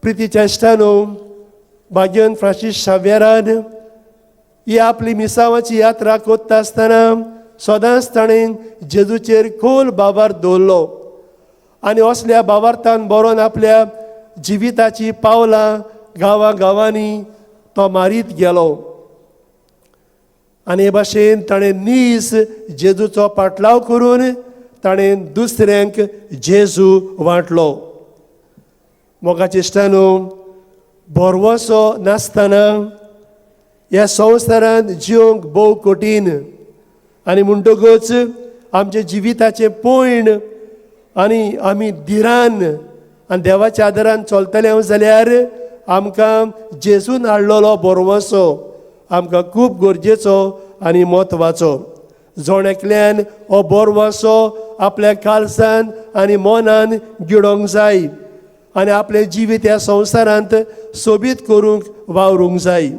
प्रितीच्या इश्टांनो, भाग्यन Francis शाव्येरान ही आपली मिसावाची यात्रा कोत्ता आसतना सदांच ताणें जेजूचेर खोल बाबार दवरलो आनी असल्या बाबार्थान बरोवन आपल्या जिविताची पावलां गांवां गांवांनी तो मारीत गेलो. आनी हे भाशेन ताणें नीस जेजूचो पाटलाव करून ताणें दुसऱ्यांक जेजू वांटलो. मोगाच्या इश्टांनो, भरवंसो नासतना ह्या संवसारांत जिवंक भोव कठीण आनी म्हणटकूच आमच्या जिविताचें पयण आनी आमी धिरान आनी देवाच्या आदारान चलतले जाल्यार आमकां जेजून हाडलेलो भरवंसो आमकां खूब गरजेचो आनी म्हत्वाचो. जण एकल्यान हो भरवंसो आपल्या काळजान आनी मनान गिळोंक जाय आनी आपलें जिवीत ह्या संवसारांत सोबीत करूंक वावरूंक जाय.